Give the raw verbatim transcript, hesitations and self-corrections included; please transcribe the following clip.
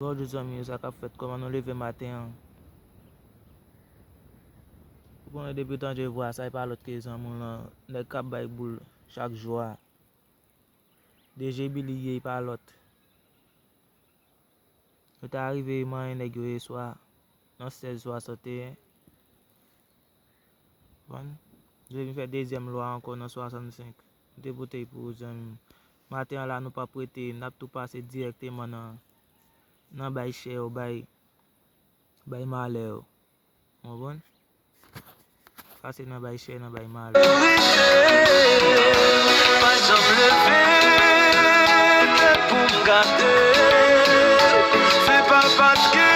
Bonjou zanmi yo, sa k ap fèt? Kòman nou leve maten an? Ou konnen depi w tande vwa sa, e pa lòt ke zanmi w lan, nèg k ap bay boul chak jou a. D J Billy ye, e pa lòt. Nou ta rive manyen nèg yo yè swa nan sèz swasanteyen. Konprann? Yo vin fè dezyèm lwa ankò nan swasannsenk. M te pote l pou ou, zanmi m. Maten an la, nou p ap rete, n ap tou pase dirèkteman nan, nan bay chè yo, bay, bay malè yo. Ou konprann? Pase nan bay chè, nan bay malè. Riche, pa janm leve tèt pou m gade. Se pa paske